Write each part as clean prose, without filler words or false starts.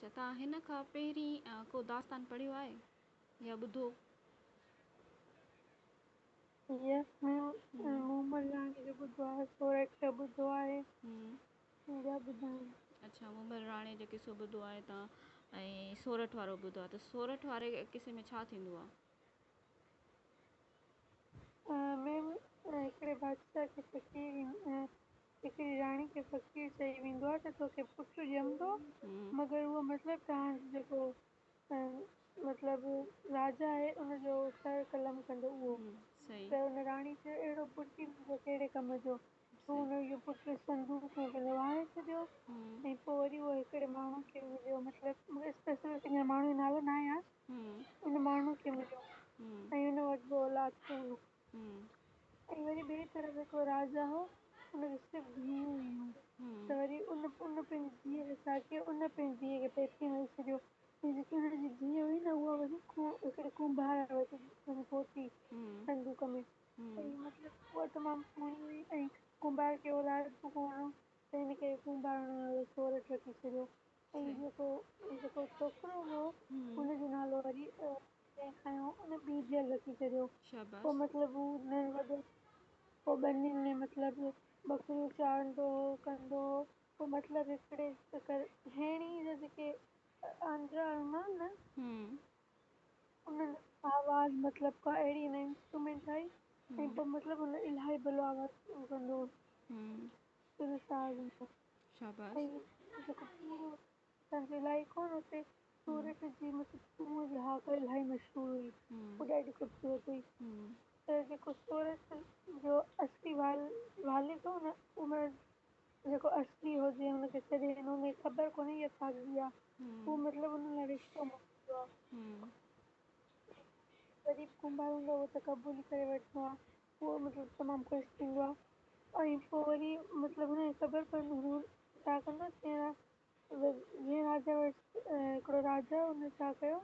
اڇا توهان هن کان پهرين ڪو داستان پڙهيو آهي يا ٻڌو؟ يس ميم، مومل راڻي جو ٻڌو آهي، سورٺ جو ٻڌو آهي، ٻيا ٻڌا آهن. اڇا مومل راڻي جو قصو ٻڌو آهي توهان ۽ سورٺ وارو ٻڌو آهي ته سورٺ واري قصي ۾ ڇا ٿيندو آهي؟ ميم هڪڙي بادشاهه کي فقير هڪڙي راڻي کي فقير چئي ويندو آهي ته توکي پٽ ڄمندو مگر اهو مطلب توهان جو جيڪو مطلب راجا آهي ان جو سر قلم ڪندو اهو ته ان راڻي چيو اهڙو پٽ ئي منهنجو ڪهڙي ڪم جو پوء ان اهو پٽ صندوق ۾ پنهنجو آڻي ڇڏيو ۽ پوء وري اهو هڪڙي ماڻهو کي مليو مطلب مون کي اسپيسفڪ ان ماڻهو جو نالو ناهي ياد ان ماڻهو کي مليو ۽ ان وٽ به اولاد ڪونه هو. ۽ وري ٻئي طرف هڪڙو راجا هو ان کي صرف ڌيئون هيون ته وري ان ان پنهنجي ڌيء کي ڇا ڪيو ان پنهنجي ڌيء کي پيتيء ۾ وجهي ڇڏيو ۽ جيڪي هن جي ڌيء هئي نه اها وري هڪڙي ڪنڀار وٽ وڃي پهتي صندوق ۾ ۽ مطلب اها تمام سهڻي هئي ۽ ڪنڀار کي اولاد به ڪونه هو ته هن ڪري ڪنڀار هن جو نالو سورٺ رکي ڇڏيو ۽ جيڪو جيڪو ڇوڪرو هو ان جو نالو وري جنهن کنيو ان ٻيجل رکي ڇڏيو. پوء شاباس. مطلب هو نه وڏو پوء ٻنين ۾ مطلب ٻڪريون چارندو هو ڪندو هو پوء مطلب هڪڙي هيڻي جا جيڪي آندرا هوندا آهن نه انهن آواز مطلب ڪا اهڙي هن انسٽرومينٽ ٺاهي ۽ پوء مطلب هن الاهي ڀلو آواز ڪندو هو سر ساز هوندو شاباس. ۽ جيڪو پورو اسان جو علائقو آهي نه اتي سورت جي مطلب ٿوم جي هاڪ الاهي مشهور هئي هو ڏاڍي خوبصورت هئي ته جيڪو سورت جو اصلي والد هو نه عمر جيڪو اصلي هو جنهن هن کي ڇڏي ڏنو هن کي خبر ڪونهي اها ڇا جي آهي هو مطلب هن لاء رشتو موڪليندو آهي غريب ڪنڀار هوندو آهي اهو ته قبول ئي ڪري وٺندو آهي اهو مطلب تمام خوش ٿيندو آهي ۽ پوءِ وري مطلب هن کي خبر پوندي هو ڇا ڪندو جيئن جيئن راجا وٽ هڪڙو راجا هن ڇا ڪيو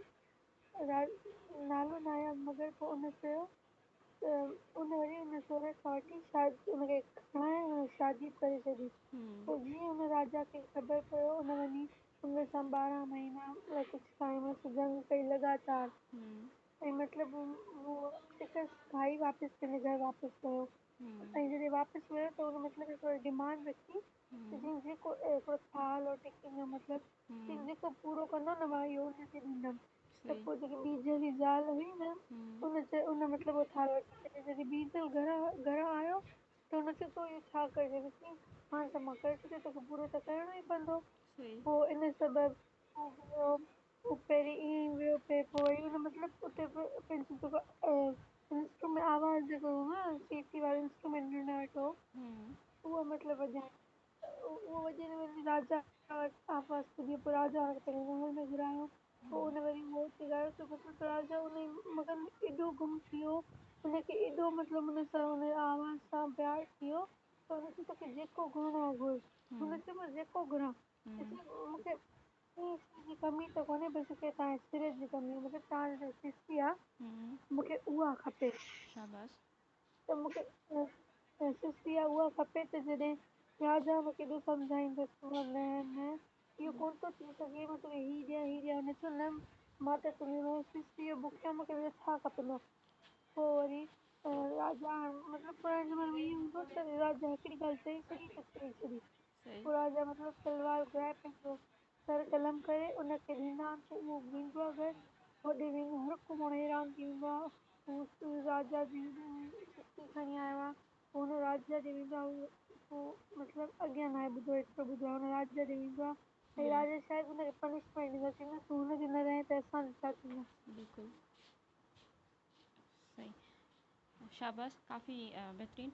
نالو نه آيو مگر پوءِ ان چيو ته ان وري ان سورٺ کان وٺي شادي ان کي کڻائي ان شادي ڪري ڇڏي پوءِ جيئن ان راجا کي خبر پيو ان وڃي ان سان 12 مهينا ڪجهه ٽائيم جنگ ڪئي لڳاتار ۽ مطلب اهو شڪست کائي واپس پنهنجي گهر واپس ويو ۽ جڏهن واپس ويو ته هن مطلب هڪڙو ڊمانڊ رکي ته جيئن جيڪو هڪڙو ٿالهه هو ٽڪين جو مطلب چيائين جيڪو پورو ڪندو نه مان اهو هن کي ڏيندم ته صحيح پوءِ جيڪي ٻيجل جي زال هئي نه ان چيو ان مطلب اهو ٿالهه وٺي ڇڏيو جڏهن ٻيجل گهر گهر آيو ته هن چيو تون اهو ڇا ڪري ڇڏيو چيائين هاڻي ته مان ڪري ڇڏيو توکي پورو ته ڪرڻو ئي پوندو صحيح پوءِ ان سبب پوءِ هو پهرين ائين ئي ويو پئي پوءِ وري هن مطلب اتي به پنهنجو جيڪو انسٽرومينٽ آواز جيڪو هو نه سيٽي وارو انسٽرومينٽ هن وٽ هو اهو مطلب وڄائي اهو وڄائڻ وڃي راجا وٽ آواز ٻڌي پوءِ راجا هن کي پنهنجي محل ۾ گهرايو پوءِ هن وري اهو اتي ڳايو ته مطلب راجا هن جي مگن ايڏو گم ٿي ويو هن کي ايڏو مطلب هن سان هن جي آواز سان پيار ٿي ويو ته هن چيو توکي جيڪو گهرڻو آهي گهر هن چيو مان جيڪو گهران مون کي ڪنهن شيءِ جي ڪمي ته ڪونهي بس هڪ توهان جي سر جي ڪمي آهي مطلب توهان جي جيڪا سسي آهي مون کي اها کپي. شاباش. ته مون کي سسي آهي اها کپي ته جڏهن راجا هن کي ايڏو سمجهائيندس نه نه اهو ڪونه ٿو ٿي سگهي مان توکي هي ڏيان هي ڏيان هن چيو نه مان ته تنهنجي سسيءَ جو بکيو آهيان مون کي ٻيو ڇا کپندو پوءِ وري راجا مطلب پراڻي زماني ۾ ائين هوندو ته راجا هڪڙي ڳالهه چئي ڇڏي ته چئي ڇڏي صحيح پوءِ راجا مطلب تلوار گهرائي پنهنجو سر قلم ڪري ان کي ڏيندا آهن پوءِ اهو ويندو آهي گهر هوڏي ويندو هر ڪو ماڻهو حيران ٿي ويندو آهي هو راجا جي سسي کڻي آيو آهي پوءِ هن راجا ڏي ويندو آهي اهو پوءِ مطلب اڳيان ناهي ٻڌو ايترو ٻڌو آهي هن راجا ڏي ويندو آهي ۽ راجا شايد هن کي پنشمينٽ ڏيندو آهي چوندو آهي تون هن جو نه رهين ته اسان جو ڇا ٿيندو. بلڪل صحيح شاباس ڪافي بهترين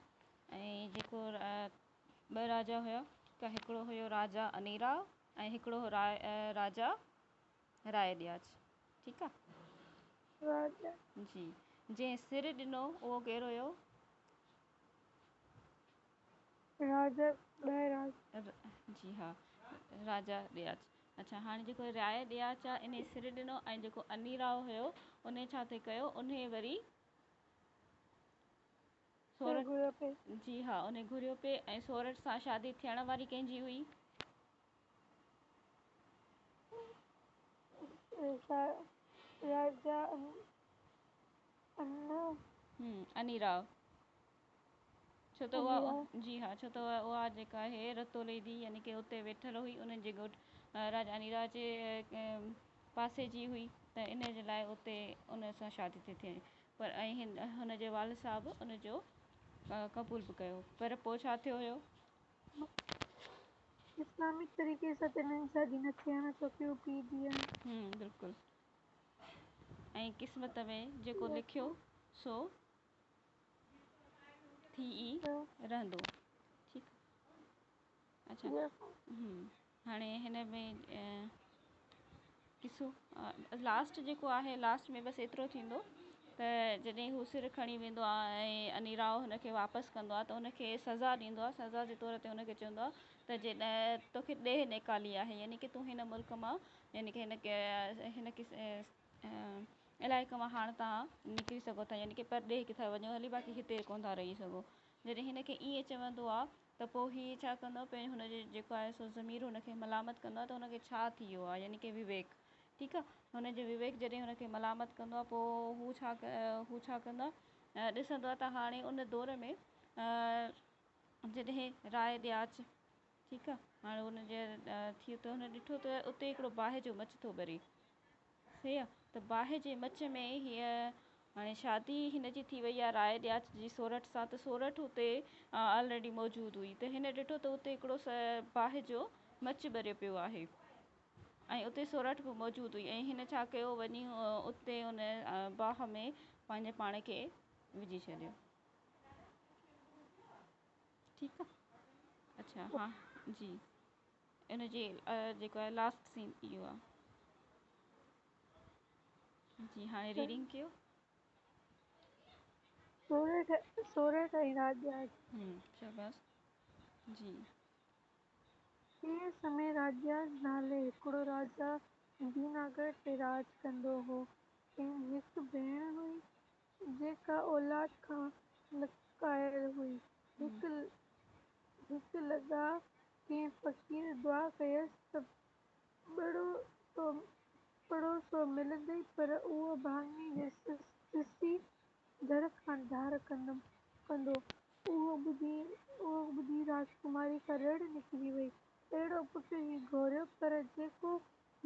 ۽ جيڪو ٻه راجا هيا ته هڪڙو هيو راجا انيراء ۽ هڪڙو هو راجا راء ڏياچ ٺيڪ آ راجا جي جنهن سر ڏنو اهو ڪير هيو؟ راجا ڏهراج. جي ها راجا ڏياچ. اڇا هاڻي جيڪو راء ڏياچ آ انهي سر ڏنو ۽ جيڪو انيراء هيو انهي ڇا ٿي ڪيو انهي وري سر سورٺ گهريو پئي. جي ها انهي گهريو پئي ۽ سورٺ سان شادي ٿيڻ واري ڪنهن جي هئي؟ راجا ان انيراء ڇو ته انيراء اها جي ها ڇو ته اها جيڪا آهي رتولي جي يعني ڪه اتي ويٺل هئي انهن جي گهوٽ راجا انيراء جي پاسي جي هئي ته ان جي لاءِ اتي ان سان شادي ٿي ٿئي پر ۽ هن هن جي والد صاحب ان جو قبول به ڪيو پر پوءِ ڇا ٿيو هيو؟ اسلامڪ طريقي سان ته هنن جي شادي نه ٿئي ها نه ڇو ڪه هو پيءُ ڌيءَ آهن. بلڪل ۽ قسمت ۾ جيڪو لکيو سو ٿي ئي رهندو. ٺيڪ اڇا هاڻي هن ۾ قصو لاسٽ جيڪو آهي لاسٽ ۾ بس ايترو ٿيندو ته جڏهن هو سر کڻي ويندو آهي ۽ انيراءُ هن کي واپس ڪندو آهي ته هن کي سزا ڏيندو آهي سزا جي طور تي هن کي چوندو آهي ته جڏهن توکي ڏيهه نيڪالي آهي يعني ڪه تون هن ملڪ مان يعني ڪه هن علائقي مان هاڻ توهان نڪري سگهو ٿا يعني ڪه پرڏيهه ڪٿي وڃو هلي باقي هتي ڪونه ٿا رهي سگهو. جڏهن هن کي ائين چوندو آهي ته پوءِ هي ڇا ڪندو آهي پنهنجو هن جو جيڪو آهي سو ضمير هن کي ملامت ڪندو آهي ته هن کي ڇا ٿي ويو آهي يعني ڪه وويڪ ٺيڪ آهي هن جو وويڪ جڏهن هن کي ملامت ڪندو آهي پوءِ هو ڇا هو ڇا ڪندو آهي ڏسندو آهي ته هاڻي ان دور ۾ جڏهن راء ڏياچ ٺيڪ آهي هاڻي هن جي ٿي ته هن ڏٺو ته اتي هڪڙو باهه جو مچ ٿو ٻري صحيح آ ته باهه جي مچ ۾ هيء هاڻي شادي هن جي ٿي وئي آ راء ڏياچ جي سورٺ سان ته سورٺ اتي آلريڊي موجود هئي ته هن ڏٺو ته اتي هڪڙو باهه جو مچ ٻريو پيو آهي ۽ اتي سورٺ به موجود هئي ۽ هن ڇا ڪيو وڃي اتي ان باهه ۾ پنهنجي پاڻ کي وجهي ڇڏيو. ٺيڪ آ اڇا ها جي ان جي جيڪو آهي لاسٽ سين اهو آ. جي هاڻي ريڊنگ ڪيو. سورٺ سورٺ ۽ راڄياج. شاباس جي. ڪنهن سمي راڄياج نالي هڪڙو راجا جوناڳڙهه تي راڄ ڪندو هو. کين هڪ ڀيڻ هئي، جيڪا اولاد کان لڪايل هئي. هڪ هڪ لڳا ڪنهن فقير دعا ڪيس ته ٻڙو سو پڙو سو ملندئي پر اهو ڀاڱي جي سسي ڌڙ کان ڌار ڪندو. اهو ٻڌي راجڪماري کان رڙ نڪري وئي. اهڙو پٽ ئي گهوريو، پر جيڪو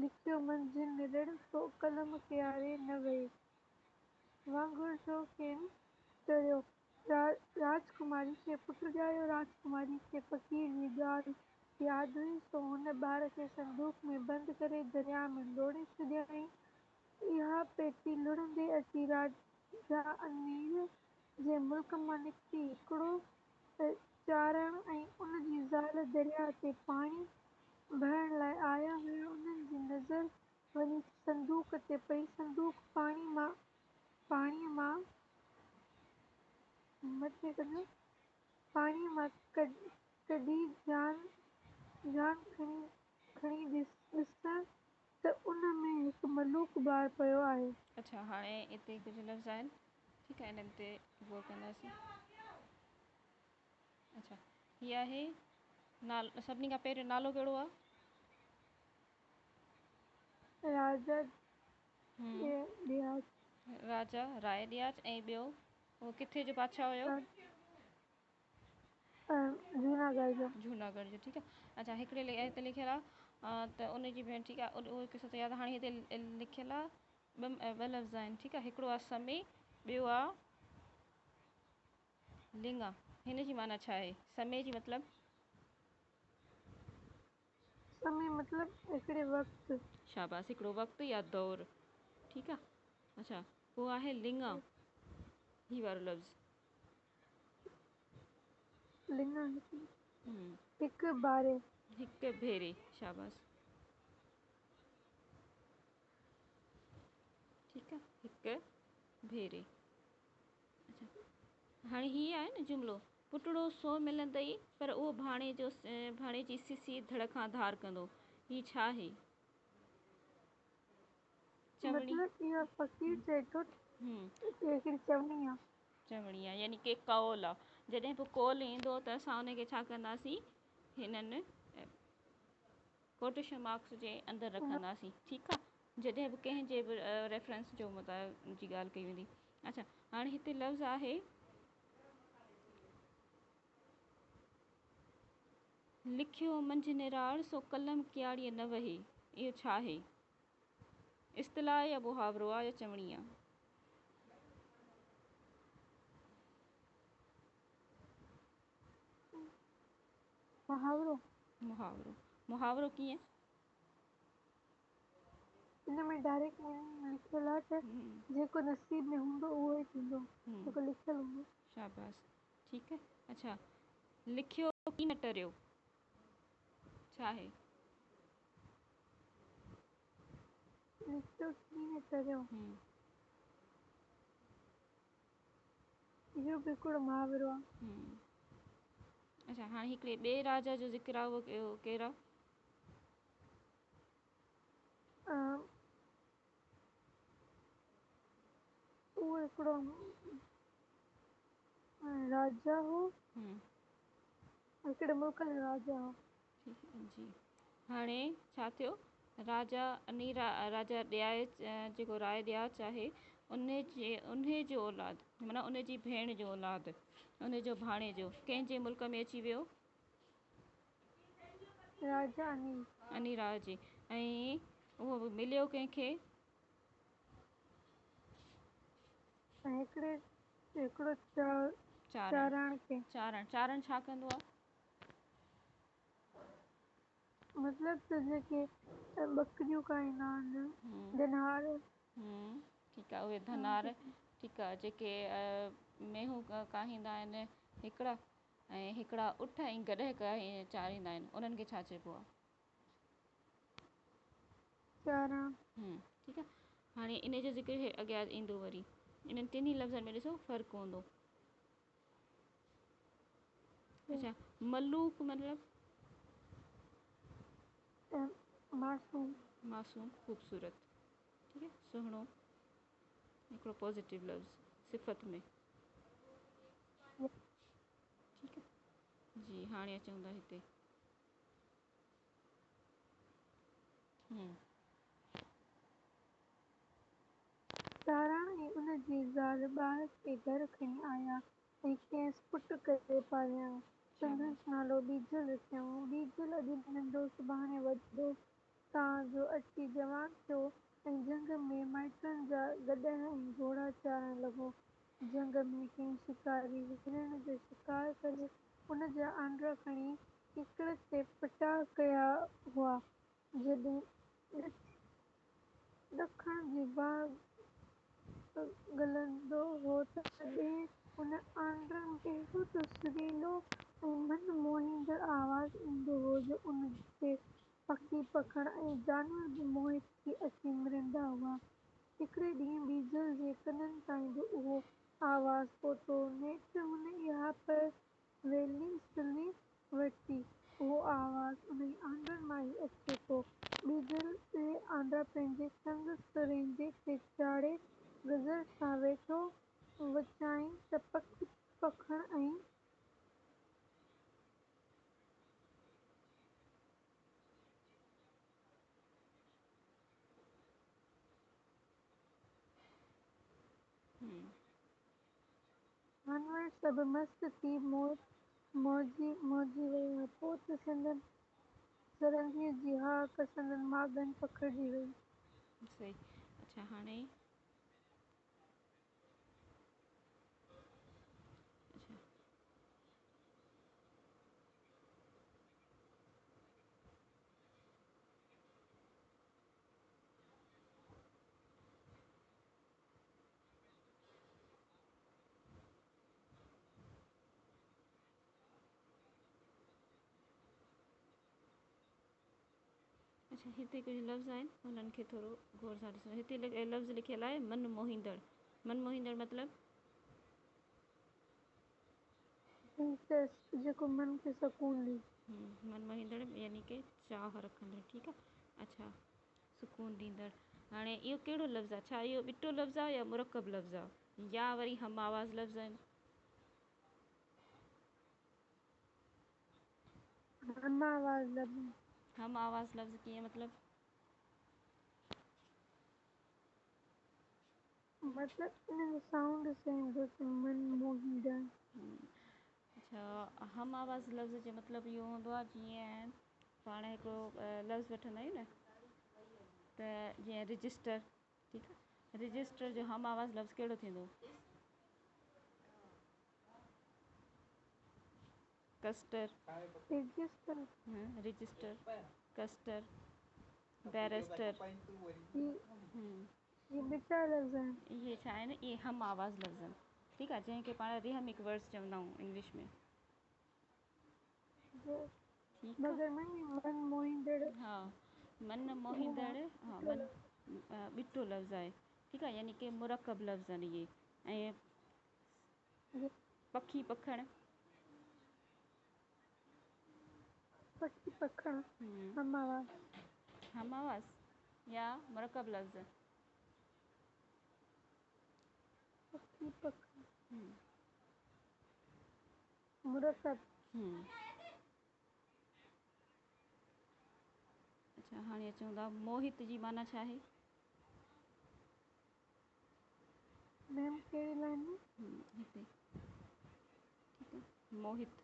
لکيو منجهه نرڙ، سو قلم ڪياري نه وهي. وانگر جو ڪين ٽريو. راجڪماري کي پٽ ڄايو. راجڪماري کي فقير جي ڳالهه ياد هئي، سو هن ٻار کي صندوق ۾ بند ڪري درياهه ۾ لوڙهي ڇڏيائين. اها پيتي لڙهندي اچي راجا انير جي ملڪ مان نڪتي. هڪڙو چارڻ ۽ ان جي زال درياهه تي پاڻي ڀرڻ لاء آيا هيا. انهن جي نظر وڃي صندوق تي پئي. صندوق پاڻيء مان مٿي ڪجو. پاڻيء مان ڪڍي جان کڻي ڏسن ته ان ۾ هڪ ملوڪ ٻار پيو آهي. اڇا هاڻي اتي ڪجهه لفظ آهن ٺيڪ آهي انهن تي غور ڪنداسين. اڇا هي آهي نال سڀني کان پهريون نالو ڪهڙو آهي؟ راجا ڏياچ. راجا راء ڏياچ ۽ ٻيو اهو ڪٿي جو بادشاهه هيو؟ جوناڳڙهه جو. جوناڳڙهه جو ٺيڪ آهي اڇا هڪڙي هتي لکيل آهي ته ان جي ڀيڻ ٺيڪ آهي اهو قصو ته ياد هاڻي هتي لکيل آهي ٻه ٻه لفظ آهن ٺيڪ آهي هڪڙو آهي سمي ٻيو آهي لڱا هن جي معنيٰ ڇا آهي سمي جي مطلب؟ سمي مطلب هڪڙي وقت. شاباس هڪڙو وقت يا دور ٺيڪ آهي اڇا پوءِ آهي لڱا هي وارو لفظ. لڱا هڪ باري. هڪ ڀيري شاباس. ٺيڪ آ هڪ ڀيري. اڇا هاڻي هي آهي نه جملو پٽڙو سو ملندئي پر اهو ڀاڻي جو ڀاڻي جي سسي ڌڙ کان ڌار ڪندو. هي ڇا آهي؟ چوڻي. مطلب اهو فقير چئي ٿو ته هڪڙي چوڻي آ. چوڻي آ يعني ڪي قول آ. جڏهن به قول ايندو ته اسان ان کي ڇا ڪنداسين هنن ڪوٽيشن مارڪس جي اندر رکنداسين ٺيڪ آ. جڏهن به ڪنهن جي به ريفرنس جو جي ڳالهه ڪئي ويندي. اڇا هاڻي هتي لفظ آهي لکيو منجهه نراڙ سو قلم ڪياڙيء نه وهي. اهو ڇا آهي؟ اصطلاح يا محاورو آهي يا چوڻي آهي؟ محاورو. محاورو. محاورو ڪيئن؟ ان ۾ ڊائريڪٽ ميننگ لکيل آهي ته جيڪو نصيب ۾ هوندو اهو ئي ٿيندو، جيڪو لکيل هوندو. شاباس، ٺيڪ آهي. اڇا لکيو ڪي نه ٽريو ڇا آهي؟ لکيو ڪي نه ٽريو. اهو به هڪڙو محاورو آهي. اڇا هاڻي هڪڙي ٻئي راجا جو ذڪر آهي، اهو ڪير آهي؟ اهو هڪڙو راجا هو. هڪڙي ملڪ جو راجا هو. ٺيڪ جي. هاڻي ڇا ٿيو؟ راجا انيرا، راجا ڏياچ، جيڪو راء ڏياچ آهي، انهي جو اولاد، معنيٰ ان جي ڀيڻ جو اولاد، ان جو ڀاڻيجو ڪنهن جي ملڪ ۾ اچي ويو؟ راجا انير. انيراء جي. ۽ اهو به مليو ڪنهن کي؟ ۽ هڪڙي هڪڙو چارڻ. چارڻ کي. چارڻ. چارڻ ڇا ڪندو آهي؟ مطلب ته جيڪي ٻڪريون کائيندا آهن، ڌنار. ٺيڪ آهي، اهي ڌنار. ٺيڪ آهي، جيڪي مينهون ڪاهيندا آهن هڪڙا، ۽ هڪڙا اٺ ۽ گڏهه چاريندا آهن، انهن کي ڇا چئبو آهي؟ چارڻ. ٺيڪ آهي. هاڻي ان جو ذڪر اڳيان ايندو وري. انهن ٽنهي لفظن ۾ ڏسو فرق هوندو. اڇا ملوڪ مطلب؟ معصوم. معصوم، خوبصورت. ٺيڪ آهي، سهڻو، هڪڙو پازيٽو لفظ صفت ۾. ٺيڪ آهي جي. هاڻي اچون ٿا هتي. چارڻ ۽ ان جي زال ٻار کي گهر کڻي آيا ۽ کيس پٽ ڪري پاليائون. سندس شاباس. نالو ٻيجل رکيائون. ٻيجل اڄ ننڍو سڀاڻي وڏو، تان جو اچي جوان ٿيو ۽ جهنگ ۾ مائٽن جا گڏهه ۽ گهوڙا چارڻ لڳو. جهنگ ۾ ڪنهن شڪاري هرڻ جو شڪار ڪري ان جا آنڊا کڻي ڪڪڙ تي ڦٽا ڪيا هئا. جڏهن ڏکڻ جي واءُ گهلندو هو، تڏهن انهن آنڊن مان اهڙو ته سريلو ۽ من موهيندڙ آواز ايندو هو، جو ان تي پکي پکڻ ۽ جانور به موهت ٿي اچي مڙندا هئا. هڪڙي ڏينهن ٻيجل جي ڪنن تائين به اهو آواز پهتو. نيٺ هن اها پرولي سلي ورتي. اهو آواز انهي آنڊن مان ئي اچي ٿو. ٻيجل اهي آنڊا پنهنجي ٽنگ سريندي تي چاڙهي گذر سان ويٺو وڄائي ته پکي پکڻ ۽ جانور سڀ مست ٿي موهجي ويا. پوءِ ته سندن سرندي جي هاڪ سندن ماڳن پکڙجي وئي. صحيح. اڇا هاڻي اڇا اڇا هتي ڪجهه لفظ آهن، انهن کي ٿورو غور سان ڏسو. هتي لفظ لکيل آهي من موهيندڙ. من موهيندڙ مطلب؟ دلچسپ، جيڪو من کي سڪون ڏئي. من موهيندڙ يعني ڪه چاهه رکندڙ. ٺيڪ آهي. اڇا سڪون ڏيندڙ. هاڻي اهو ڪهڙو لفظ آهي؟ ڇا اهو ٻٽو لفظ آهي يا مرڪب لفظ آهي يا وري هم آواز لفظ آهن؟ هم آواز لفظ. هم آواز لفظ ڪيئن مطلب؟ मतिलबु इन जो साउंड सेम थो अचे, मन मोहींदड़। अच्छा, हम आवाज़ लफ़्ज़ जो मतिलबु इहो हूंदो आहे जीअं पाण हिकिड़ो लफ़्ज़ वठंदा आहियूं न, त जीअं रजिस्टर, ठीकु आहे, रजिस्टर जो हम आवाज़ लफ़्ज़ कहिड़ो थींदो? Castor. Register. Register, castor, barrister. इहे ॿ चारि लफ़्ज़ आहिनि। इहे छा आहिनि? इहे हम आवाज़ लफ़्ज़ आहिनि, ठीकु आहे, जंहिंखे पाण रिहमिक वर्ड्स चवंदा आहियूं इंग्लिश में। ठीकु आहे। मगर मन मन मोहींदड़। हा, मन मोहींदड़, हा, मन ॿिटो लफ़्ज़ आहे, ठीकु आहे, यानी की मुरकब लफ़्ज़ आहिनि इहे। ऐं पखी पखण। पखी पखण, हम आवाज़। हम आवाज़ या मुरकब लफ़्ज़? पखी पखण। मुरकब। अच्छा, हाणे अचूं था, मोहित जी माना छा आहे? मैम, कहिड़ी लाइन में? हिते, ठीकु आहे, मोहित।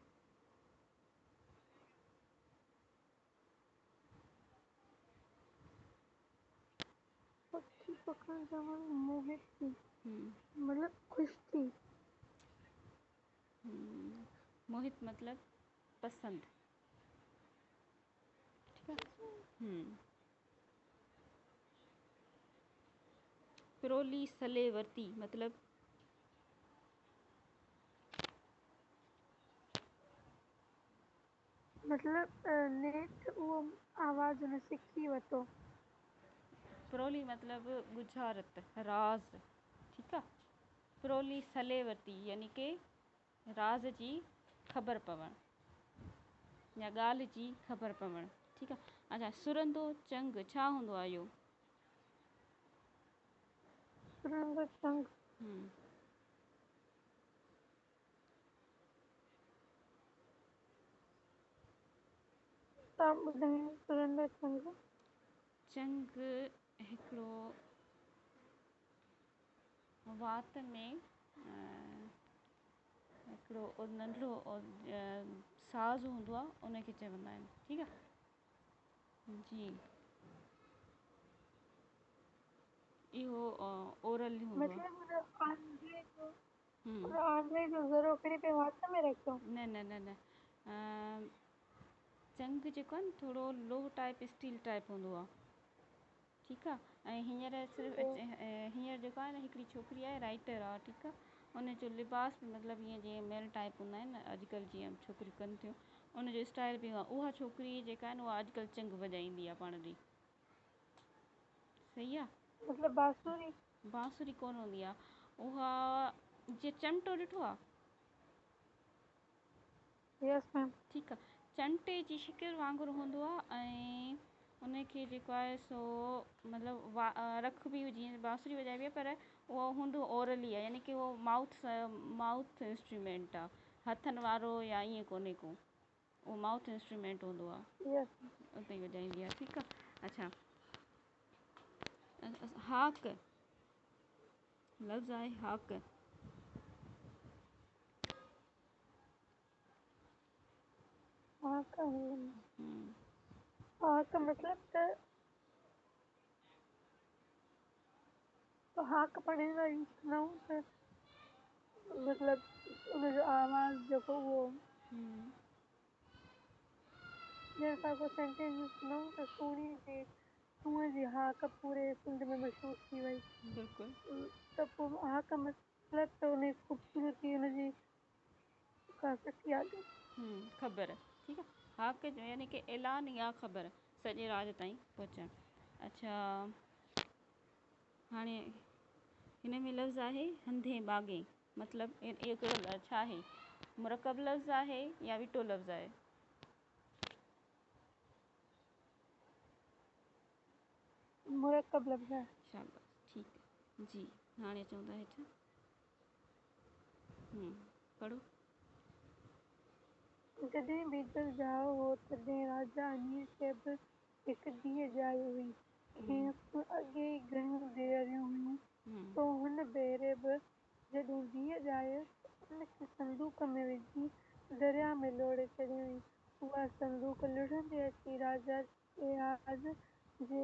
पखी पखण सां मोहित थी, मतिलबु ख़ुशि थी। मोहित मतलब पसंदि, ठीकु आहे। पिरोली सले वरती मतलब? मतिलबु नेठि उहो आवाज़ हुन सिखी वरितो। पिरोली मतलब ॻुझारत, राज़, ठीकु आहे। पिरोली सले वरती यानी की राज़ जी ख़बर पवणु या ॻाल्हि जी ख़बर पवणु, ठीकु आहे। अच्छा, सुरंदो चंग छा हूंदो आहे इहो? सुरंदो चंग। तव्हां ॿुधायो, सुरंदो चंग? चंग हिकिड़ो वात में हिकिड़ो नंढड़ो साज़ हूंदो आहे, उनखे चवंदा आहिनि, ठीकु आहे जी। इहो ओरल हूंदो आहे। मतिलबु हुन आंदे जो, हुन आंदे जो ज़रो खणी पंहिंजे वात में रखियो। न न न न, चंग जेको आहे न, थोरो लोहो टाइप, स्टील टाइप हूंदो आहे, ठीकु आहे। ऐं हींअर सिर्फ़ु हींअर जेको आहे न, हिकिड़ी छोकिरी आहे, राइटर आहे, ठीकु आहे, हुनजो लिबास बि मतिलबु ईअं जीअं मेल टाइप हूंदा आहिनि न, अॼुकल्ह जीअं छोकिरियूं कनि थियूं, उनजो स्टाइल बि आहे। उहा छोकिरी जेका आहे न, उहा अॼुकल्ह चंग वॼाईंदी आहे पाण ॾे, सही आहे। मतिलबु बांसुरी? बांसुरी कोन हूंदी आहे उहा। जीअं चमटो ॾिठो आहे? Yes ma'am. ठीकु आहे, चमटे जी शकिल वांगुरु हूंदो आहे ऐं उनखे जेको आहे सो मतिलबु वा रखबी जीअं बांसुरी वॼाइबी आहे, पर उहो हूंदो ओरली आहे, यानी की उहो माउथ माउथ इंस्ट्रूमेंट आहे, हथनि वारो या ईअं कोन्हे को, उहो माउथ इंस्ट्रूमेंट हूंदो आहे। यस। उते ई वॼाईंदी आहे, ठीकु आहे। अच्छा, हाक लफ़्ज़ आहे, हाक। हाक, हाक मतिलबु त हाक पाण हिन लाइ यूज़ कंदा आहियूं त मतिलबु हुनजो आवाज़ जेको उहो ॼण असां को सेंटेंस यूज़ कंदा आहियूं त सुहिणी जी सूंहं जी हाक पूरे सिंध में मशहूरु थी वई। बिल्कुलु। त पोइ हाक मतिलबु त हुनजी ख़ूबसूरती, हुनजी का सुठी आहे। ख़बर, ठीकु आहे, हाक जो यानी की ऐलान या ख़बर सॼे राज ताईं पहुचणु। अच्छा, हाणे हिन में लफ़्ज़ आहे हंधे बाॻे, मतिलबु इहो कहिड़ो छा आहे, मुरकब लफ़्ज़ आहे या विटो लफ़्ज़ आहे? मुरकब लफ़्ज़ आहे। शाबाश, ठीकु आहे जी। हाणे अचूं था हेठि, पढ़ो। जॾहिं बीजल ॼाओ हो, तॾहिं राजा अहीर खे बि हिकु धीउ ॼाई हुई। खेसि अॻे ई घणियूं ڌيئرون हुयूं। سو هن ڀيري به جڏهن ڌيءَ ڄايس ته ان کي صندوق ۾ وجهي درياء ۾ لوڙهي ڇڏيائين. اها صندوق لڙهندي اچي راجا ڏياج جي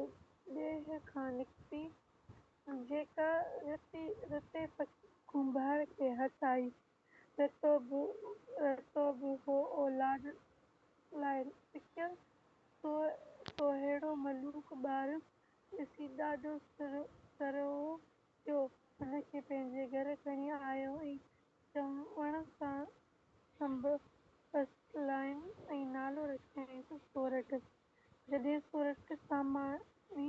ڏيهه کان نڪتي، جيڪا رتي فقير ڪنڀار کي هٿ آئي. رتو به هو اولاد لاءِ سڪيل، سو ههڙو ملوڪ ٻار ڏسي ڏاڍو سرهو ٿيو. ان کي پنهنجي گهر کڻي آيو ۽ چوڻ سان سنڀاليائين ۽ نالو رکيائينس سورٺ. جڏهن سورٺ ساماڻي،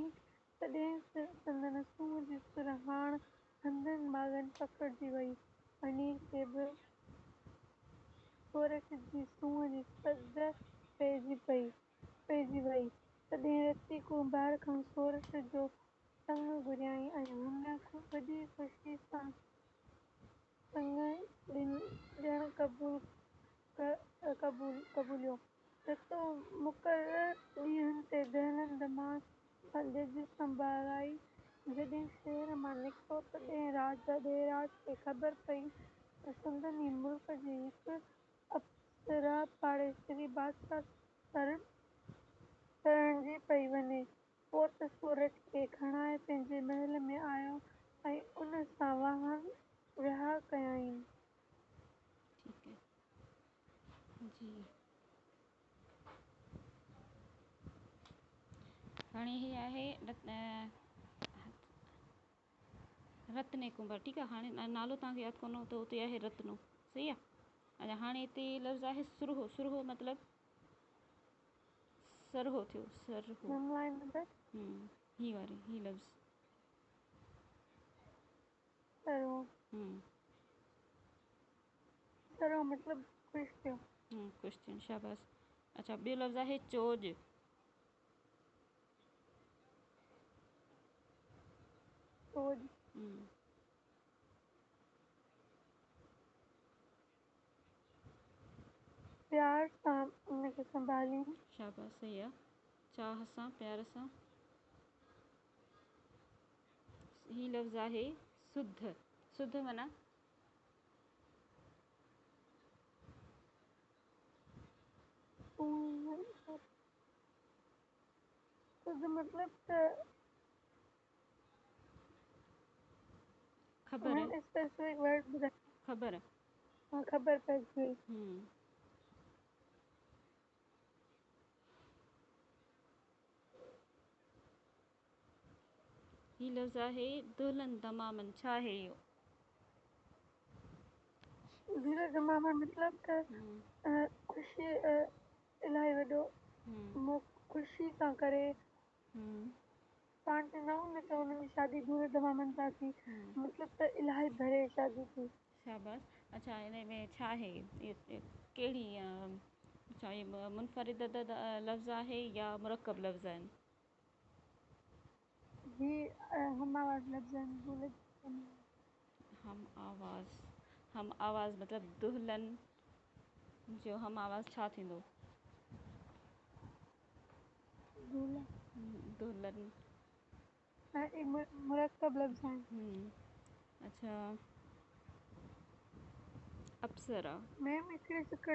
تڏهن سندن سونهن جي سرهاڻ هنڌين ماڳن پکڙجي ويئي. انير کي به سورٺ جي سونهن جي سڌ پئجي ويئي، تڏهن رتي ڪنڀار کان سورٺ جو سڱ گهريائين ۽ هن وڏي خوشيءَ سان سڱ ڏيڻ قبوليو. رتو مقرر ڏينهن تي دهلن دمام سان ڄڃ سنڀرائي جڏهن شهر مان نڪتو، تڏهن راجا ڏياچ کي خبر پيئي ته سندن ئي ملڪ جي هڪ اپسرا پاڙيسري بادشاهه سان پرڻجي پئي وڃي. پوءِ ته سورٺ کي کڻائي پنهنجي محل ۾ آيو ۽ ان سان وهانءُ ڪيائين. ٺيڪ آهي جي. هاڻي هي آهي رتني ڪنڀر ٺيڪ آهي هاڻي نالو توهان کي ياد ڪونه هو ته اتي آهي رتنو صحيح آهي اڇا هاڻي هتي لفظ آهي سرهو سرهو مطلب سرهو ٿيو سرهو هي واري هي لفظ سرهو سرهو مطلب خوش ٿيو. خوش ٿيڻ شاباس. اڇا ٻيو لفظ آهي چوڄ. چوڄ. پيار سان ان کي سنڀالين. شاباس صحيح آ. چاهه سان پيار سان. هي لفظ آهي سڌ. سڌ معنيٰ سڌ مطلب ته خبر. اسپيسيفڪ ورڊ ٻڌايو. خبر. ها خبر پئجي وئي. هي لفظ آهي دهلن دمامن ڇا آهي اهو؟ دهلن دمامن مطلب ته خوشي الاهي وڏو خوشي سان ڪري پاڻ چوندا آهيون نه ته هنن جي شادي ڌوم ڌمامن سان ٿي، مطلب ته الاهي ڀري شادي ٿي. شاباس. اڇا هن ۾ ڇا آهي ڪهڙي ڇا هي منفرد لفظ آهي يا مرڪب لفظ آهن؟ هي هم آواز لفظ آهن. دهلن هم آواز هم آواز مطلب دهلن جو هم آواز ڇا ٿيندو؟ دولها. دهلن. مرڪب لفظ آهن. اڇا اپسرا. ميم هڪڙي سڪ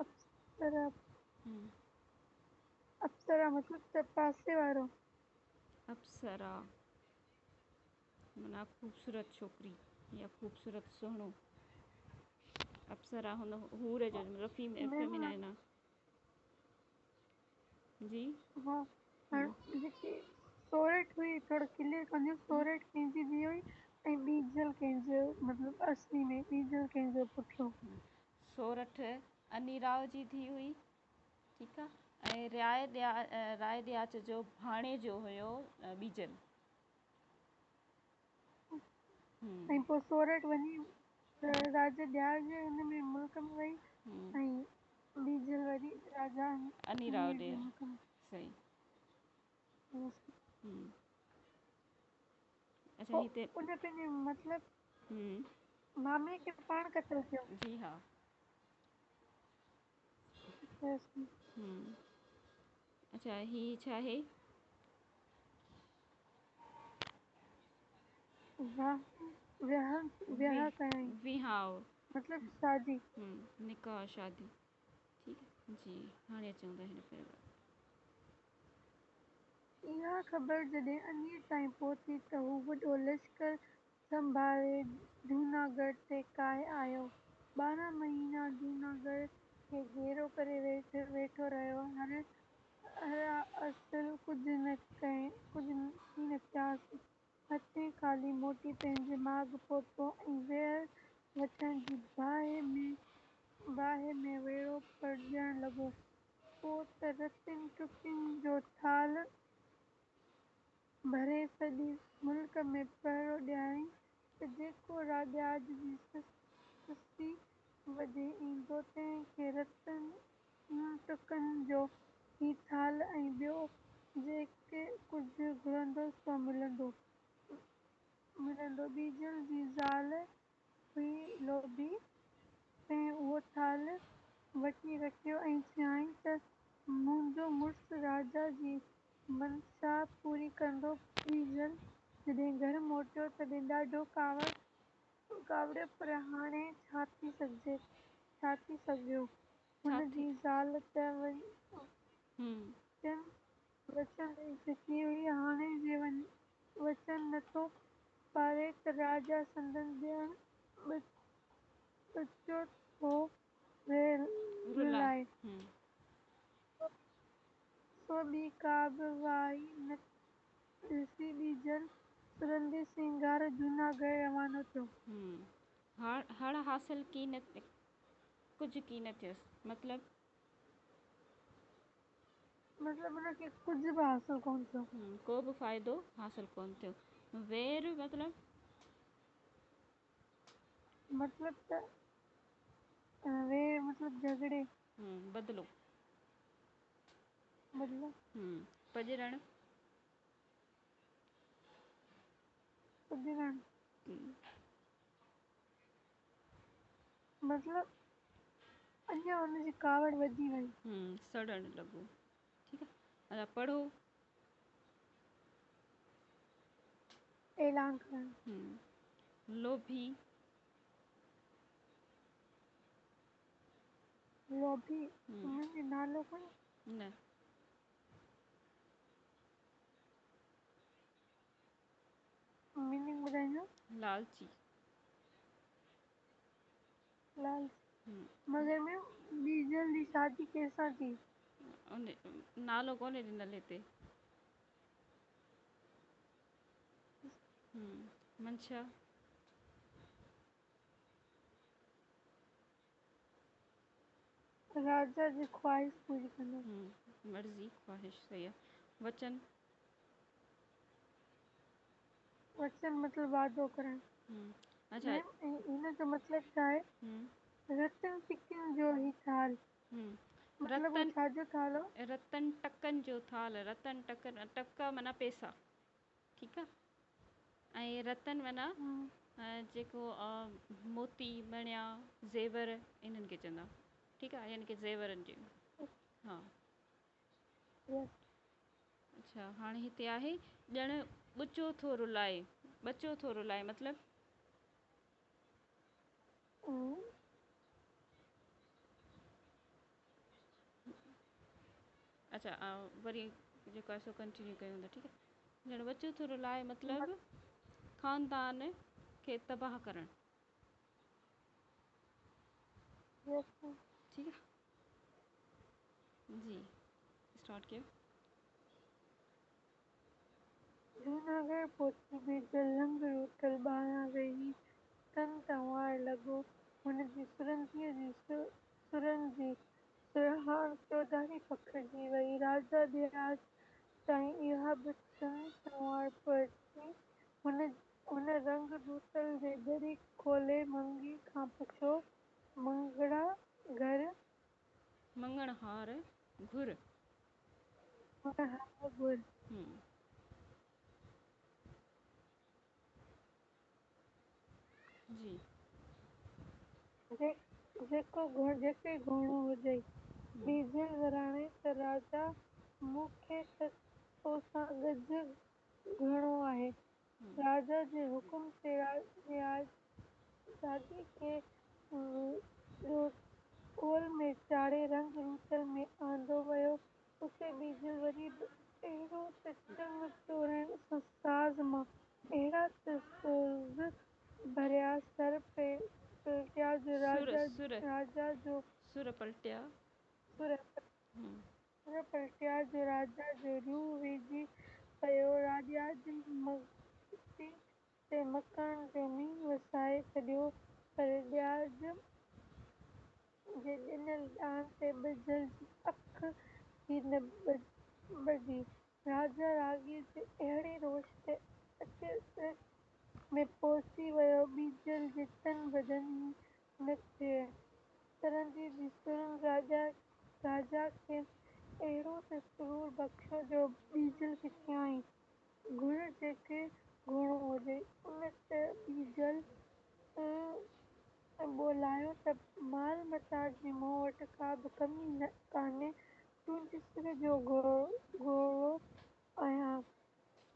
اپسرا. اپسرا مطلب ته پاسي وارو. اپسرا معنيٰ خوبصورت ڇوڪري يا خوبصورت سهڻو. اپسرا هن حور جو مطلب فيمينائن آهي. جي. ها جيڪي سورٺ هئي ٿورو ڪليئر ڪنديون سورٺ ڪنهن جي ڌيءَ هئي ۽ ٻيجل ڪنهن جو مطلب اصلي ۾ ٻيجل ڪنهن جو پٽ هو؟ سورٺ انيراءُ جي ڌيءَ هئي ٺيڪ آهي ۽ راءِ ڏياچ جو ڀاڻيجو هيو ٻيجل. ۽ پوءِ سورٺ وڃي راجا ڏياچ جي هن ۾ ملڪ ۾ وئي ۽ ٻيجل وري راجا انيراءُ انير ڏي جي ملڪ ۾. صحيح. اڇا پوءِ هتي ان پنهنجي مطلب مامي کي پاڻ قتل ڪيو. جي ها. اڇا هي ڇا آهي؟ وهانءُ وهانءُ ڪيائين. وهانءُ. مطلب شادي. نڪاح شادي. ٺيڪ آ جي هاڻي اچون ٿا هن پيراگراف. اها خبر جڏهن انير تائين پهتي ته هو وڏو لشڪر سنڀالي جوناڳڙهه تي ڪاهي آيو. 12 مهينا جوناڳڙهه کي گهيرو ڪري ويٺو رهيو. هڙ حاصل ڪجهه ڪين ٿيس. هٿين خالي موٽي پنهنجي ماڳ پهتو ۽ وير وٺڻ جي باهه ۾ ويڙهو پڄرڻ لڳو. پوءِ ته رتن ٽڪن جو ٿالهه ڀري سڄي ملڪ ۾ پهرو ڏنائين ته جيڪو راءِ ڏياچ جي سسي وڍي ايندو، تنهن کي رتن ٽڪن جو هي ٿالهه ۽ ٻيو جيڪي ڪجهه گهرندو سو ملندو. ٻيجل جي زال هئي لوڀي، تنهن اهو ٿالهه وٺي رکيو ۽ چيائين ته منهنجو مڙس راجا جي منشا پوري ڪندو. ٻيجل جڏهن گهر موٽيو، تڏهن ڏاڍو ڪاوڙيو، پر هاڻي ڇا ٿي سگهيو، ڇا هن ٿي جي زال ته وچن ڏئي چڪي هئي، هاڻي جي وچن نه ٿو پاڙي ته راجا سندس ڄڻ ٻچو ٿو رلائي. رلائي. سو ٻي ڪا به واهه نه ڏسي ٻيجل سرندي سينگاري جوناڳڙهه روانو ٿيو. هڙ حاصل ڪجهه ڪين ٿيس، مطلب. مطلب هن کي ڪجهه به حاصل ڪونه ٿيو. ڪو به فائدو حاصل ڪونه ٿيو. وير مطلب. مطلب ته وير مطلب جهڳڙي. بدلو. بدلو. پڄرڻ. پڄرڻ. مطلب اڃا هن جي ڪاوڙ وڌي وئي. سڙڻ لڳو. ٺيڪ آ. اڇا پڙهو. اعلان ڪرڻ. لوڀي. لوڀي هن جو نالو ڪونهي؟ نه. ميننگ ٻڌائجو. لالچي. لالچي. مگر ميم ٻيجل جي شادي ڪنهن سان ٿي؟ ان نالو ڪونهي ڏنل هتي. منشا. راجا جي خواهش پوري ڪندو. مرضي خواهش صحيح آ. وچن. وچن مطلب وعدو ڪرڻ. اڇا. ميم هن جو مطلب ڇا آهي؟ رتن ٽڪن جو هي ٿالهه. مطلب اهو رتن ڇا جو ٿالهه هو؟ رتن ٽڪن جو ٿالهه رتن ٽڪن ٽڪا معنيٰ پئسا ٺيڪ آ ۽ رتن معنيٰ جيڪو موتي مڻيا زيور انهن کي چوندا ٺيڪ آ يعني ڪه زيورن جي ها. يس. اڇا هاڻي هتي آهي ڄڻ ٻچو ٿو رلائي ٻچو ٿو رلائي مطلب. اڇا وري جيڪو آهي سو ڪنٽينيو ڪيون ٿا ٺيڪ آهي ڄڻ ٻچو ٿو رلائي مطلب خاندان کي تباهه ڪرڻ. يس. ٺيڪ آهي جي اسٽارٽ ڪيو. جوناڳڙهه پهچي ٻيجل رنگ روتل ٻاهران ويهي تن تنوائڻ لڳو. هن جي سرنديءَ جي سرن جي سرهاڻ چوڌاري پکڙجي وئي. راجا ڏياچ تائين اها به تن تنوار پهتي. هن رنگ روتل جي دري کولي مڱي کان پڇيو، مڱڻا گهر. مڱڻهار گهر. مڱڻهار گهر. جي. جيڪو جيڪي گهرڻو هجئي. ٻيجل وراڻيو ته راجا مون کي ته توسان ڳجهه گهرڻو آهي. راجا جي حڪم تي راڳي کي ڏول ۾ چاڙهي رنگ روتل ۾ آندو ويو. اتي ٻيجل وري به اهڙو ته چنگ چورڻ سان ساز مان اهڙا ته سوز ڀريا سر پلٽيا جو سر راجا سر راجا جو سر پلٽيا. سر پلٽيا جو راجا جو روح ويهجي پيو. راڄياج مڱتي تي مکڻ جو مينهن وسائي ڇڏيو، پر ڏياج جي ڏنل ڏان تي ٻيجل جي اک ئي نه ٻڏي. راجا راڳيءَ جي اهڙي روش تي اچرج ۾ پئجي ويو. ٻيجل جي تن بدن ئي نه ٿئي. سرندي جي سرن راجا کي اهڙو ته سرور بخشيو جو ٻيجل کي چيائين: گهر جيڪي گهرڻو هجئي. ان تي ٻيجل ٻولايو ته مال متاع جي مون وٽ ڪا به ڪمي ڪانهي، تنهنجي سر جو ڳولائو آهيان،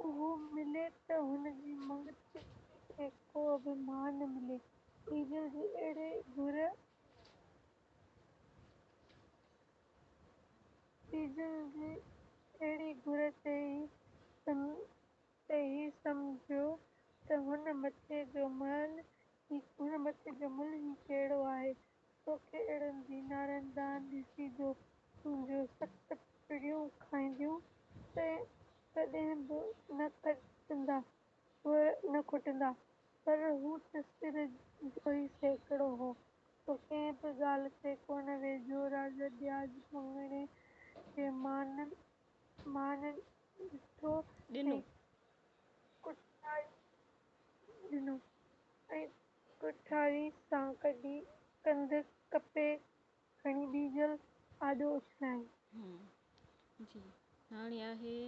اهو ملي ته هن جي مڱتي کي ڪو به مان ملي. ٻيجل جي اهڙي گهر ٻيجل جي اهڙي گهر تي هي سمجهيو ته هن مٿي جو ملهه ئي ڪهڙو آهي، توکي اهڙن دينارن ڏانهن ڏسي جو تنهنجون ست پيڙهيون کائينديون تڏهن به نه کٽندا، پر هو ته سر جو ئي سيڪڙو هو، سو ڪنهن به ڳالهه تي ڪونه ويجهيو. راجا ڏياج مڱڻي کي مان ڏٺو ڏنو. ۽ ڪٺاري ڏنو ۽ ڪٺاري سان ڪڍي ڪنڌ ڪپي کڻي ٻيجل آڏو اڇلايائين. جي هاڻي آهي.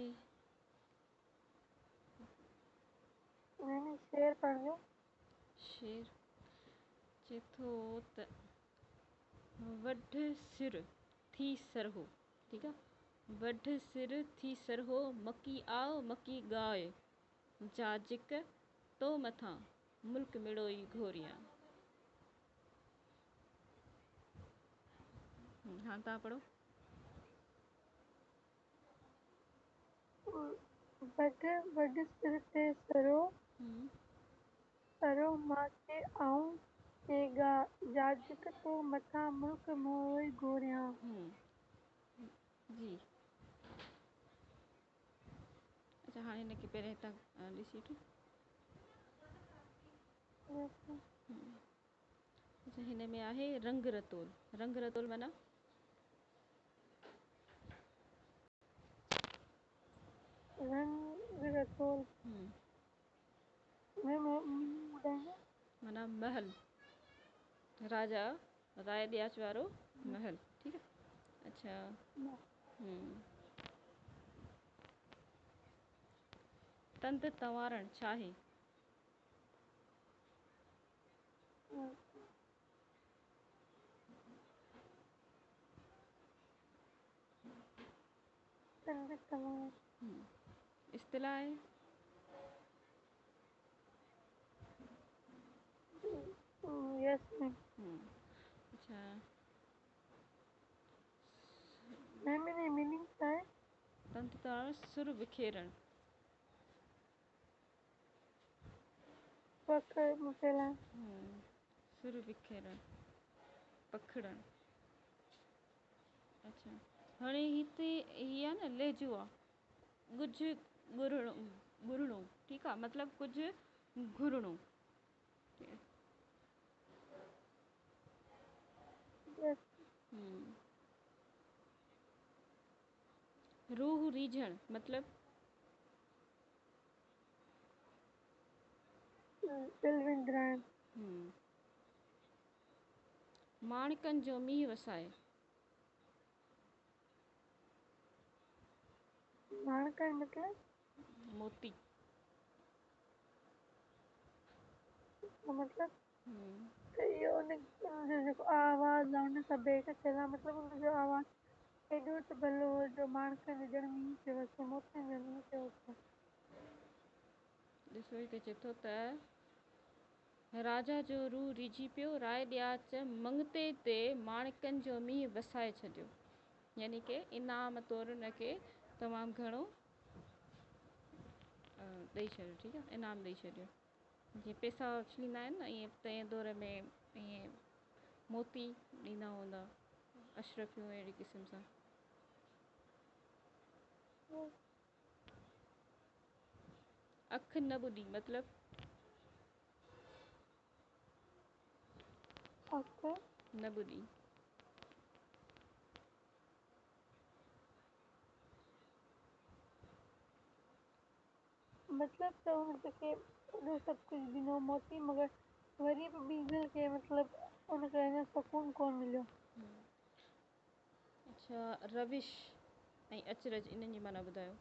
يعني شعر پڙهجو. شعر چئي ٿو ته وڍ سر ٿي سرهو، ٺيڪ آ، وڍ سر ٿي سرهو، مڪي آء مڪي ڳاء، جاجڪ تو مٿان ملڪ مڙوئي گهوريان. هاڻ توهان پڙهو. وڍ سر تي سرهو، سرهو مان ڪي آئون ڪي ڳاء، جاجڪ تو مٿان ملڪ مڙوئي گهوريان. جي اڇا هاڻي هن کي پهرين هتان ڏسي وٺون. اڇا هن ۾ آهي رنگ رتول، رنگ رتول معنيٰ رنگ رتول. ميم ٻڌائيندا؟ معنيٰ محل، راجا راءِ ڏياچ وارو محل، ٺيڪ آ. اڇا تند تنوارڻ ڇا آهي؟ تند تنوارڻ. اصطلاح آهي. يس ميم. اڇا ميم ان جي ميننگ ڇا آهي؟ تند تنوارڻ سر وکيرڻ. پک ڦهلائڻ. سر وکيرڻ، پکڙڻ. اڇا هاڻي هتي هي آهي نه لهجو آهي ڳجهه ڳرڻو ڳرڻو، ٺيڪ آهي، مطلب ڪجهه گهرڻو. روح ريجهڻ مطلب دل وندرائڻ. ماڻڪن جو مينهن وسائي. ماڻڪن مطلب؟ موتي. مطلب ته اهو ان جو جيڪو آواز آهي ان سان ڀيٽ ٿيل آهي، مطلب ان جو آواز ايڏو ته ڀلو هو جو ماڻڪن جو ڄڻ مينهن پيو وسي، موتين جو مينهن پيو وسي. ڏسو هتي چئي ٿو ته راجا جو روح ريجهي پيو، راء ڏياچ مڱتي تي ماڻڪن جو مينهن وسائي ڇڏيو. يعني ڪه انعام طور ان کي تمام گهڻو ڏئي ڇڏيو، ٺيڪ آهي، انعام ڏئي ڇڏيو. جيئن پئسا اڇليندا آهن نه ائين تنهن دور ۾ ائين موتي ڏيندا هوندا، اشرفيون اهڙي قسم سان. اک نه ٻڏي مطلب؟ اک نه ٻڏي. مطلب ته هن توکي ايڏو سڀ ڪجهه ڏنو موتي مگر وري به ٻيجل کي مطلب ان کي اڃا سڪون ڪونه مليو. اڇا روش ۽ اچرج انهن جي معنيٰ ٻڌايو.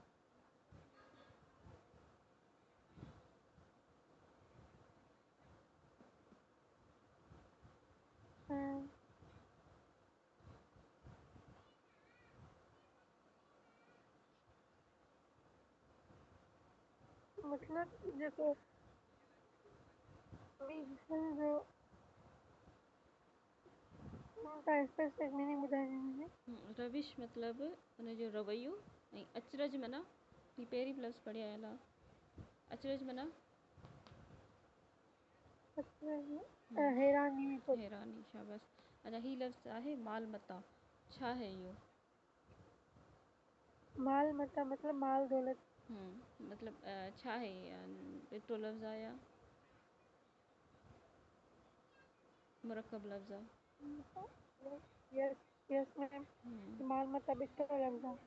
مطلب جيڪو ٻيجل جو توهان اسپيسفڪ ميننگ ٻڌائجو هن جي. روش مطلب ان جو رويو ۽ اچرج معنيٰ هي پهرين به لفظ پڙهي آيل آ اچرج معنيٰ اچرج حيراني. حيراني شاباس. اڇا هي لفظ آهي مال متاع ڇا آهي اهو؟ مال متاع مطلب مال دولت. مطلب ڇا آهي ٻٽو لفظ آهي يا مرڪب لفظ آهي؟ يس يس ميم مال متاع ٻٽو لفظ آهي.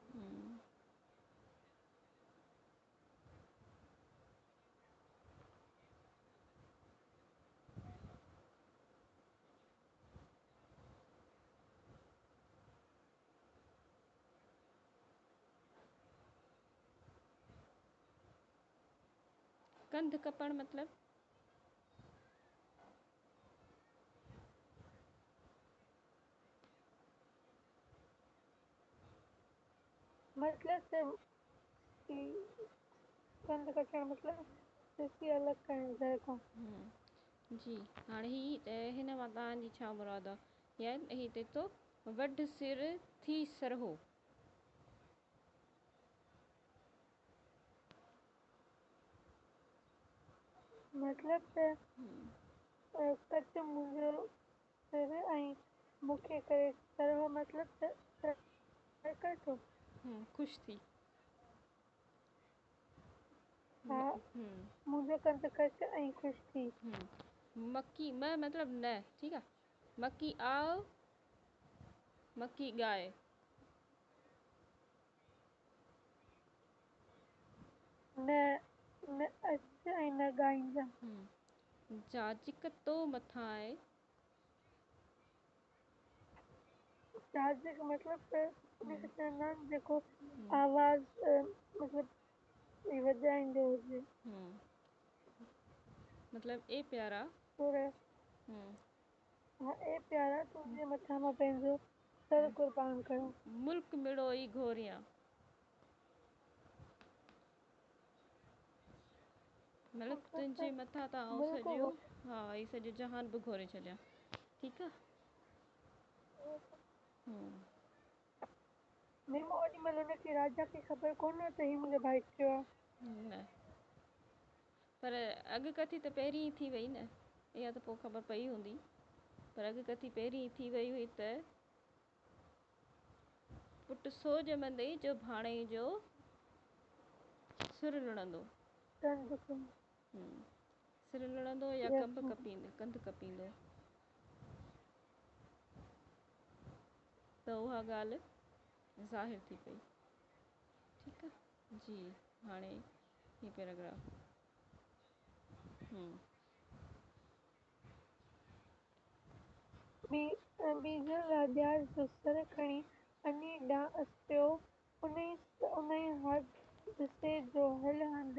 ڪنڌ ڪپڻ مطلب؟ مطلب ته ڪنڌ ڪٽڻ مطلب سسي الڳ ڪرڻ ڌڙ کان. جي هاڻي هي هن مان توهان جي ڇا مراد آ؟ يعني هي ٿئي ٿو وڍ سر ٿي سرهو. مطلب ته ڪٽ منهنجو سر ۽ مون کي ڪري سرهو مطلب ته سر ڪٽو. خوش ٿي. ها منهنجو ڪنڌ ڪٽ ۽ خوش ٿي. مڪي م مطلب نه ٺيڪ آ مڪي آء مڪي ڳاء. نه نه اچ ۽ نه ڳائيندم. جاجڪ تو مٿان آهي. جاجڪ مطلب ته ان کي چوندا آهن جيڪو آواز مطلب وڄائيندو هجي. مطلب اي پيارا. ها اي پيارا تنهنجي مٿان مان پنهنجو سر قربان ڪيان. ملڪ مڙوئي گهوريان. مطلب تنهنجي مٿان ته آئون سڄو ها هي سڄو جهان به گهوري ڇڏيان. ٺيڪ آ. ميم اوڏي مهل هن کي راجا کي خبر ڪونه هو ته هي منهنجو ڀائٽيو آ. نه پر اڳڪٿي ته پهرين ئي ٿي وئي نه. اها ته پوءِ خبر پئي هوندي. پر اڳڪٿي پهرين ئي ٿي وئي هئي ته پٽ سو ڄمندئي جو ڀاڻئي جو سر لڙندو. سر لڙندو يا ڪنب ڪپيندو ڪنڌ ڪپيندو. ته اها ڳالهه ظاهر ٿي پئي. ٺيڪ آ جي هاڻي هي پيراگراف. ٻيجل راڄار جو سر کڻي انهيء ڏانهن اسهيو. انهيء حادثي جو هر هنڌ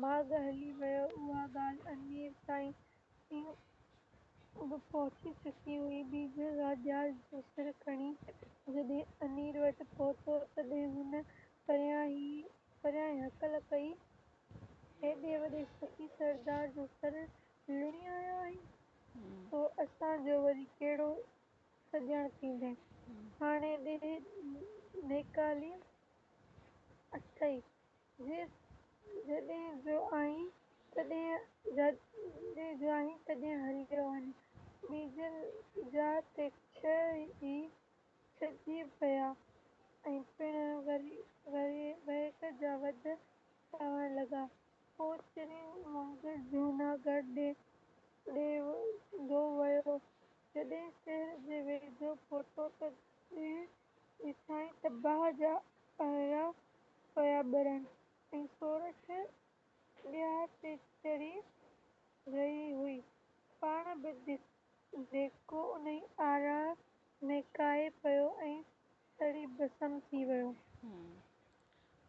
ماڳ هلي ويو. اها ڳالهه انير تائين به پهچي چڪي هئي. ٻيجل راڄار جو سر کڻي جڏهن انير وٽ پهتو، تڏهن هن پريان ئي هڪل ڪئي. هيڏي وڏي سخي سردار جو سر لڻي آيو آهين، سو اسان جو وري ڪهڙو سڄڻ ٿيندين؟ هاڻي ڏيهه نيڪالي اٿئي، جي جڏهن جو آئين تڏهن هليو وڃ. ٻيجل جا تي ڇهه ئي ڇڄي پيا ۽ پڻ وهڪ جا وڍ کائڻ لڳا. پوءِ چرين وانگر جهوناڳڙهه ڏي وڌندو ويو. جڏهن شهر جي ويجهو پهتو، تڏهن ڏٺائين ته باهه جا آرا پيا ٻرن ۽ سورٺ ڏياچ تي چڙهي رهي هئي. پاڻ به ڌيڪو انهي آڙاهه ۾ ڪاهي پيو ۽ سڙي ڀسم ٿي ويو.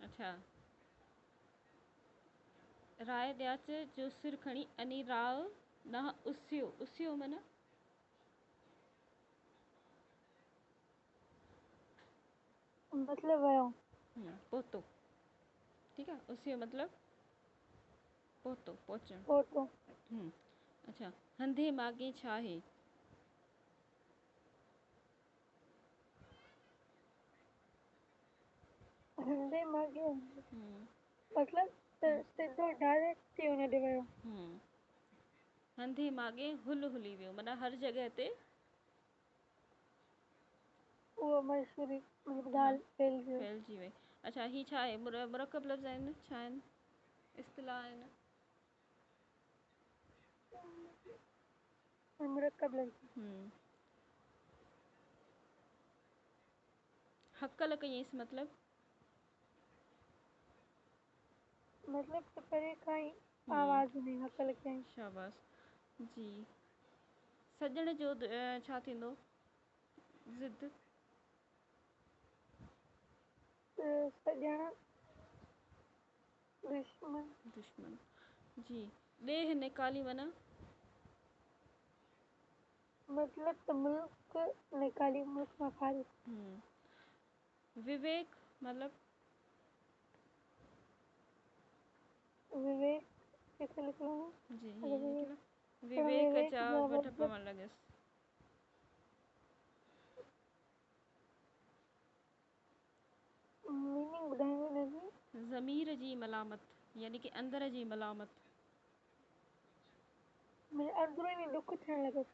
اڇا، راء ڏياچ جو سر کڻي انيراء ڏانهن اسهيو. اسهيو معنيٰ؟ مطلب ويو. پهتو. ٺيڪ آ، اسهيو مطلب پهتو، پهچڻ. پهتو. اڇا، هنڌين ماڳين ڇا آهي؟ هنڌين ماڳين مطلب ته سڌو ڊائريڪٽ ٿي ان ڏي ويو. هنڌين ماڳين هل هلي ويو معنيٰ هر جڳهه تي اهو مشهوري مطلب ها ڳالهه ڦهلجي وئي. ڦهلجي وئي. اڇا، هي ڇا آهي؟ مرڪب لفظ آهن ڇا آهن؟ اصطلاح آهن؟ مرڪب لفظ. هڪل ڪيائينس مطلب؟ مطلب ته پري کان ئي آواز ۾ هڪل ڪيائين. شاباس جي. سڄڻ جو ڇا ٿيندو؟ ضد. سڄڻ دشمن. دشمن جي. ڏيهه نيڪالي معنيٰ؟ مطلب ته ملڪ نيڪالي، ملڪ مان خارج. وويڪ مطلب؟ وويڪ ڪٿي لکيل آهي؟ جي، اڇا هيئن وويڪ. لکيل آهي. پڻ وويڪ وويڪ جا جا وڍ وڍ. پوڻ لڳس. ميننگ ٻڌائيندو هن جي؟ ضمير جي ملامت يعني ڪه اندر جي ملامت. ۾ اندروني ڏک ٿيڻ لڳس.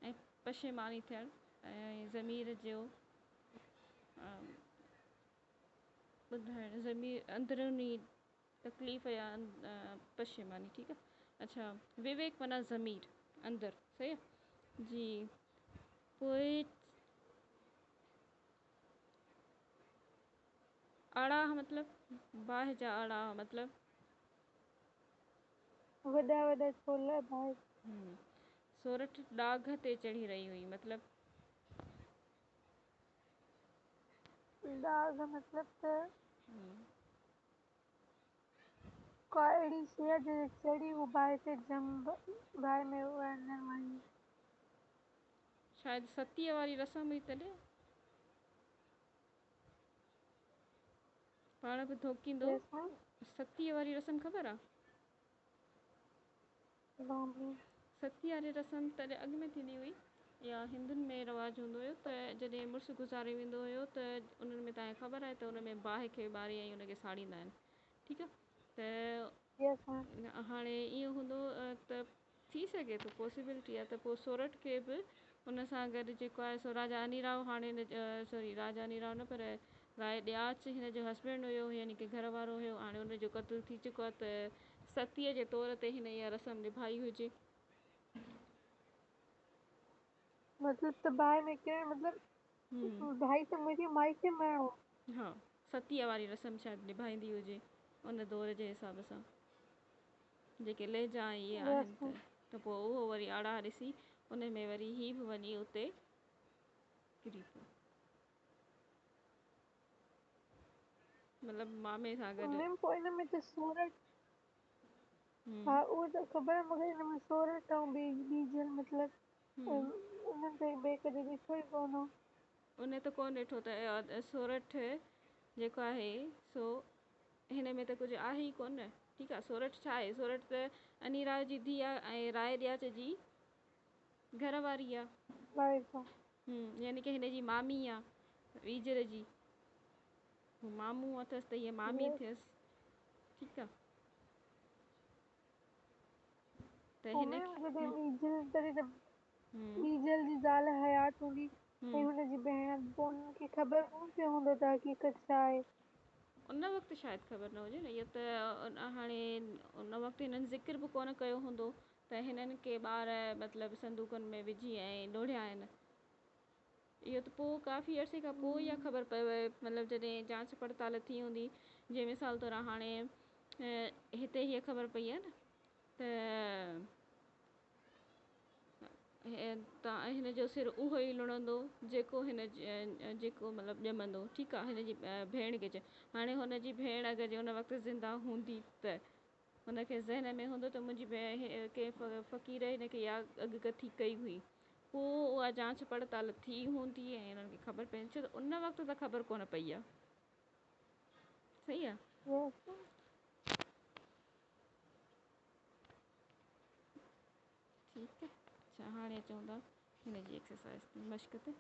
۽ پشيماني ٿيڻ ۽ ضمير جو ٻڌائڻ، ضمير اندروني تڪليف يا پشيماني. ٺيڪ آ. اڇا، وويڪ معنيٰ ضمير اندر، صحيح آ جي. پوءِ آڙاهه مطلب باهه جا آڙاهه مطلب؟ وڏا وڏا ڇولا باهه. سورٺ ڏاگهه تي چڙهي رهي هئي مطلب؟ ڏاگهه مطلب ته ڪا اهڙي شيءِ آهي جنهن تي چڙهي هو باهه تي جم باهه ۾ وڃڻ وڃي. شايد ستيءَ واري رسم هئي تڏهن پاڻ به ڌوڪيندو. رسم؟ ستيءَ واري رسم خبر آ؟ ستيءَ واري رسم تڏهن اڳ ۾ ٿيندي هئي يا هندن ۾ رواج هوندو هيو ته جڏهن مڙس گذاري ويندو هيو ته انهن ۾ توهان کي خبر آهي ته ان ۾ باهه کي ٻاري ۽ ان کي ساڙيندا آهن. ٺيڪ آ، ته هاڻي ائين هوندو ته ٿي سگهي ٿو، پاسيبلٽي آهي ته پوءِ سورٺ کي به ان سان گڏ جيڪو آهي سو راجا انيراء هاڻي هن سوري راجا انيراء نه پر راء ڏياچ هن جو هسبينڊ هيو يعني ڪه گهر وارو هيو، هاڻي ان جو قتل ٿي چڪو آهي ته ستيءَ جي طور تي هن اها رسم نڀائي هجي. مطلب ته باهه ۾ ڪرڻ مطلب ڀائي ته مري مائي کي مرڻو. ها، ستيءَ واري رسم شايد نڀائيندي هجي ان دور جي حساب سان جيڪي لهجا ۽ اهي آهن ته ته پوءِ اهو وري آڙاهه ڏسي ان ۾ وري هي به وڃي اتي ڪري پيو. مطلب مامي سان گڏ. ميم پوءِ ان ۾ ته سورٺ ها اهو ته خبر آهي مگر هن ۾ سورٺ ۽ ٻي ٻيجل مطلب انهن ته ٻئي ڪڏهن ڏٺو ئي ڪونه هو. ان ته ڪونه ڏٺو ته سورٺ جيڪو آهي سو هن ۾ ته ڪجهه آهي ئي ڪونه. ٺيڪ آ، سورٺ ڇا آهي؟ سورٺ ته انيراء جي ڌيء آ ۽ راء ڏياچ جي گهر واري آ. وائف آ. يعني ڪه هن جي مامي آ ٻيجل جي. هو مامو اٿس ته هيء مامي ٿيس. ٺيڪ آ. ته پوء هن ميم کي جڏهن ٻيجل تڏهن ته ٻيجل جي زال حيات هوندي ۽ هن جي ڀيڻ پوء انهن کي خبر ڪونه پيو هوندو ته حقيقت ڇا آهي. ان وقت شايد خبر نه هجي نه اهو ته هاڻي ان وقت هنن ذڪر به ڪونه ڪيو هوندو ته هنن ڪي ٻار مطلب صندوقن ۾ وجهي ۽ لوڙهيا آهن. اهو ته پوء ڪافي عرصي کان پوء اها خبر پئي مطلب جڏهن جانچ پڙتال ٿي هوندي جيئن مثال طور هاڻي هتي هيء خبر پئي آهي نه ته هن جو سر اهو ئي لڻندو جيڪو هن جيڪو مطلب ڄمندو ٺيڪ آهي هن جي ڀيڻ کي چئي هاڻي هن جي ڀيڻ اگر جي ان وقت زنده هوندي ته هن کي ذهن ۾ هوندو ته منهنجي ڀيڻ ڪنهن فقير هن کي اها اڳڪٿي ڪئي هئي پوء اها جانچ پڙتال ٿي هوندي ۽ انهن کي خبر پئي ڇو ته ان وقت ته خبر ڪونه پئي آهي صحيح آهي. ٺيڪ آهي. اڇا هاڻي اچون ٿا هن جي ايڪسرسائز تي مشق تي.